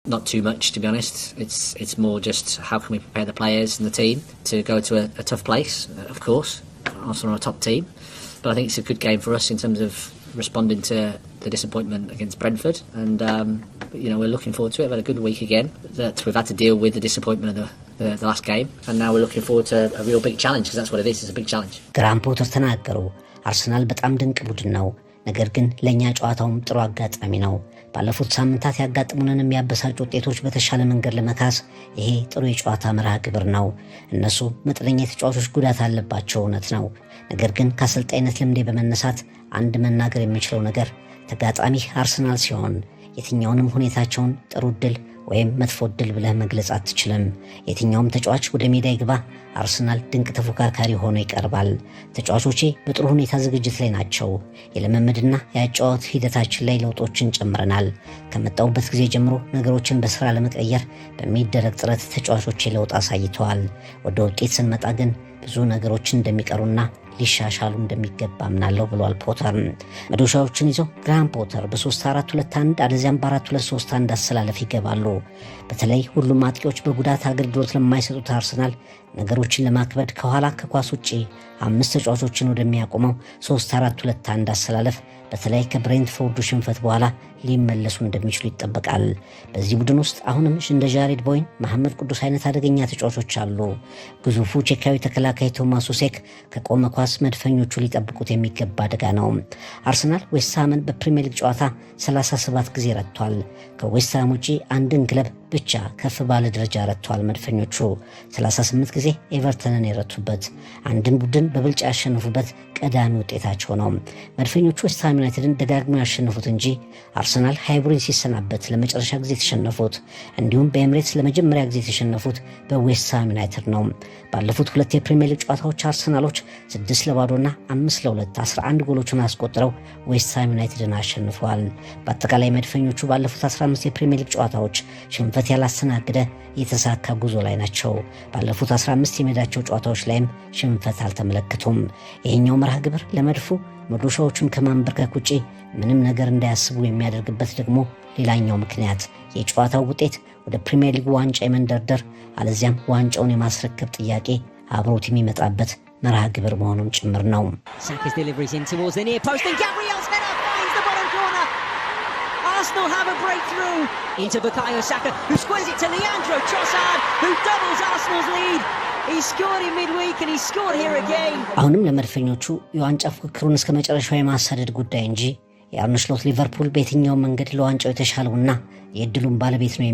Not too much, to be honest. It's more just how can we prepare the players and the team to go to a tough place, of course. Arsenal are a top team. But I think it's a good game for us in terms of responding to the disappointment against Brentford. And we're looking forward to it. We've had a good week again. That we've had to deal with the disappointment of the last game. And now we're looking forward to a real big challenge, because that's what it is. It's a big challenge. ግራሃም ፖተር ተናገሩ። አርሰናል በጣም ድንቅ ቡድን ነው። ነገር ግን ለእኛ ጨዋታውም ጥሩ አጋጣሚ ነው። ባለፉት ሳምንታት ያጋጠሙንን የሚያበሳጩ ውጤቶች በተሻለ መንገድ ለመካስ ይሄ ጥሩ የጨዋታ መርሃ ግብር ነው። እነሱ መጠነኛ የተጫዋቾች ጉዳት አለባቸው፣ እውነት ነው። ነገር ግን ከአሰልጣኝነት ልምዴ በመነሳት አንድ መናገር የምችለው ነገር ተጋጣሚህ አርሰናል ሲሆን የትኛውንም ሁኔታቸውን ጥሩ እድል ወይም መጥፎ እድል ብለህ መግለጽ አትችልም። የትኛውም ተጫዋች ወደ ሜዳ ይግባ፣ አርሰናል ድንቅ ተፎካካሪ ሆኖ ይቀርባል። ተጫዋቾቼ በጥሩ ሁኔታ ዝግጅት ላይ ናቸው። የልምምድና የአጨዋወት ሂደታችን ላይ ለውጦችን ጨምረናል። ከመጣሁበት ጊዜ ጀምሮ ነገሮችን በስራ ለመቀየር በሚደረግ ጥረት ተጫዋቾቼ ለውጥ አሳይተዋል። ወደ ውጤት ስንመጣ ግን ብዙ ነገሮች እንደሚቀሩና ሊሻሻሉ እንደሚገባ አምናለሁ ብሏል ፖተር። መዶሻዎችን ይዘው ግራሃም ፖተር በ3-4-2-1 አለዚያም በ4-2-3-1 አሰላለፍ ይገባሉ። በተለይ ሁሉም አጥቂዎች በጉዳት አገልግሎት ለማይሰጡት አርሰናል ነገሮችን ለማክበድ ከኋላ ከኳስ ውጭ አምስት ተጫዋቾችን ወደሚያቆመው 3-4-2-1 አሰላለፍ በተለይ ከብሬንትፎርዱ ሽንፈት በኋላ ሊመለሱ እንደሚችሉ ይጠበቃል። በዚህ ቡድን ውስጥ አሁንም እንደ ጃሬድ ቦይን፣ መሐመድ ቅዱስ አይነት አደገኛ ተጫዋቾች አሉ። ግዙፉ ቼካዊ ተከላካይ ቶማስ ሱሴክ ከቆመ ኳስ መድፈኞቹ ሊጠብቁት የሚገባ አደጋ ነው። አርሰናል ዌስትሃምን በፕሪምየር ሊግ ጨዋታ 37 ጊዜ ረትቷል። ከዌስትሃም ውጪ አንድን ክለብ ብቻ ከፍ ባለ ደረጃ ረትቷል። መድፈኞቹ 38 ጊዜ ኤቨርተንን የረቱበት፣ አንድን ቡድን በብልጫ ያሸነፉበት ቀዳሚ ውጤታቸው ነው። መድፈኞቹ ዌስትሃም ዩናይትድን ደጋግመው ያሸነፉት እንጂ አርሰናል ሃይቡሪን ሲሰናበት ለመጨረሻ ጊዜ የተሸነፉት እንዲሁም በኤምሬትስ ለመጀመሪያ ጊዜ የተሸነፉት በዌስትሃም ዩናይትድ ነው። ባለፉት ሁለት የፕሪምየር ሊግ ጨዋታዎች አርሰናሎች 6-0ና 5-2 11 ጎሎችን አስቆጥረው ዌስትሃም ዩናይትድን አሸንፈዋል። በአጠቃላይ መድፈኞቹ ባለፉት 15 የፕሪምየር ሊግ ጨዋታዎች ሽንፈት ያላስተናገደ የተሳካ ጉዞ ላይ ናቸው። ባለፉት 15 የሜዳቸው ጨዋታዎች ላይም ሽንፈት አልተመለከቱም። ይሄኛው መርሃ ግብር ለመድፉ መዶሻዎቹን ከማንበርከክ ውጪ ምንም ነገር እንዳያስቡ የሚያደርግበት ደግሞ ሌላኛው ምክንያት የጨዋታው ውጤት ወደ ፕሪምየር ሊግ ዋንጫ የመንደርደር አለዚያም ዋንጫውን የማስረከብ ጥያቄ አብሮት የሚመጣበት መርሃ ግብር መሆኑን ጭምር ነው። Saka's deliveries in towards the near post, and Gabriel's header finds the bottom corner. Arsenal have a breakthrough into Bukayo Saka, who squares it to Leandro Trossard, who doubles Arsenal's lead. He scored in midweek and he scored here again. አሁንም ለመድፈኞቹ የዋንጫ ፉክክሩን እስከ መጨረሻው የማሳደድ ጉዳይ እንጂ የአርነ ስሎት ሊቨርፑል በየትኛው መንገድ ለዋንጫው የተሻለውና የእድሉን ባለቤት ነው።